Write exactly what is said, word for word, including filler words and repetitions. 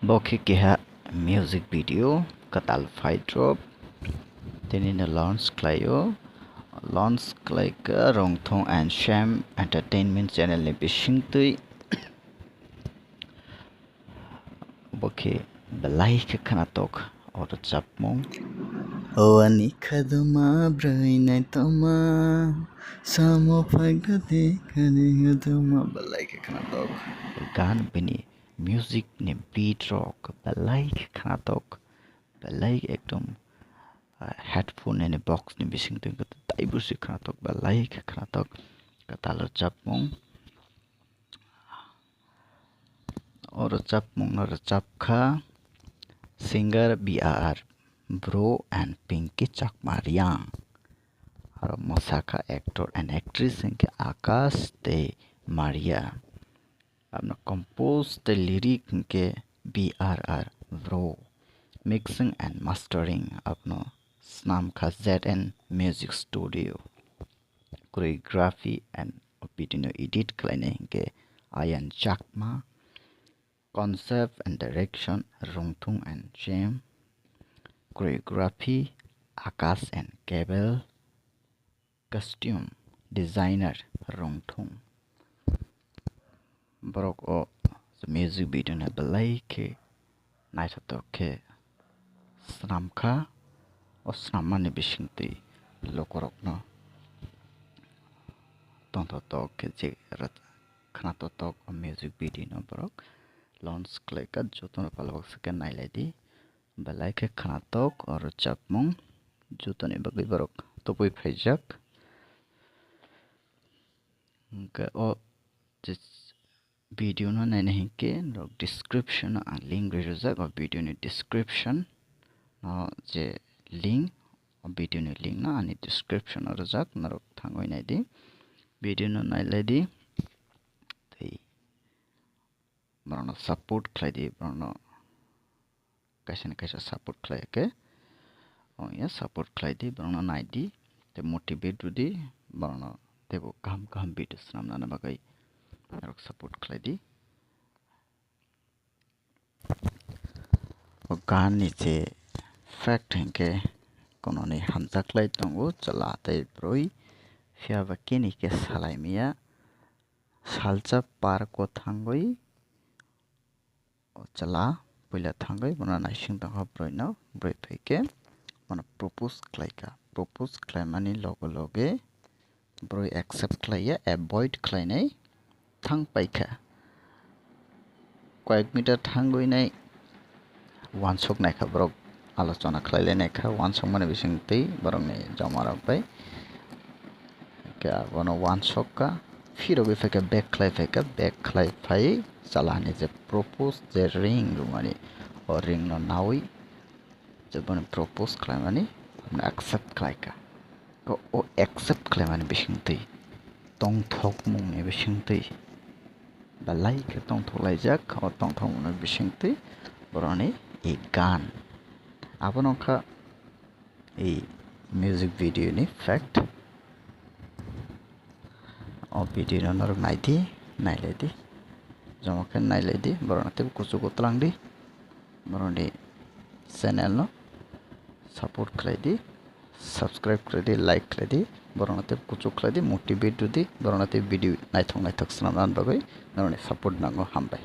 Bo khe keha music video kwtal phai drop. Tini no launch khlaio. Launch khlai kha Rongthong and Shem Entertainment channel ni bisingtwi. Bo khe belai khe khwnatok o rwchapmung. O ani khaduma brwi naitoma, samo phaikha de khani huduma. Belai khe khwnatok gan bini music ni beat rok belai khe khwnatok, belai ekdom, ah, headphone ni box ni bisingtwi taibo se khwnatok, belai khe khwnatok kwtal rwchapmung. O rwchapmung no rwchap kha singer B R R Bro and Pinky Chakma Riang. Aro mwsakha actor and actress hinkhe Akash tei Maria. Abno compose tei lyric hinkhe B R R Bro. Mixing and mastering abno snamkha Z N Music Studio. Choreography and video no edit khlainai hinkhe Ayan Chakma. Concept and direction Rongthong and Shem. Choreography Akash and Kebel. Costume designer Rongthong. Borok o music video no belai khe naithotok khe swnamkha. O swnammani bisingtwi lukurokno tongthotok khe je rw-, khwnathotok o music video no borok launch khlaikha. Jotono palbaksa khe nailaidi. Belai khe khwnatok o rwchapmung jotoni bagwi borok tubui phaijak. Hwnkhe o je video no naina hinkhe norok description o ang link rwi rwjak, o video ni description o je link, o video ni link no ani description o rwjak, norok thangwi naidi, video no nailaidi tei borokno support khlaidi, borokno kaisa ni kaisa support khlai khe, o ya support khlai di, borokno nai di, tei motivate rw di, borokno teibo kaham kaham video swnamnani bagwi norok support khlai di. O gan ni je fact hinkhe kunui hamjaklai tongo, chwla tei bwrwi, phiya ba kini khe salai maya, salsa park o thangwi, o chwla puila thangwi bono naising tongkha bwrwino, bwrwi phaikhe bono propose khlaikha. Propose khlaimani loge loge bwrwi accept khlaiya, avoid khlainai thang paikha. Koyek meter thangwi nai uansuk naikha borok, alochona khlai lai naikha uansukmani bisingtwi borokni joma rok bai. Hwnkhe abono uansuk kha, phirogwi phaikha, back khlai phaikha, back khlai phai chwla ni je propose je ring rwmani, o ring no nawi je bono propose khlaimani, abono accept khlaikha. O, o accept khlaimani bisingtwi, tongthokmungni bisingtwi, belai khe tongthok laijak, o tongthokmungni bisingtwi borokni i gan. Abono wngkha i music video ni fact. O video no norok nai di, nai lai di, joma khe nai lai di, borok no teibo kuchugo twlang di, borok ni channel no support khlai di, subscribe khlai di, like khlai di, borok no teibo kuchuk khlai di, motivate rw di, borok no teibo video naithok naithok swnamnani bagwi norok ni support nango, hambai.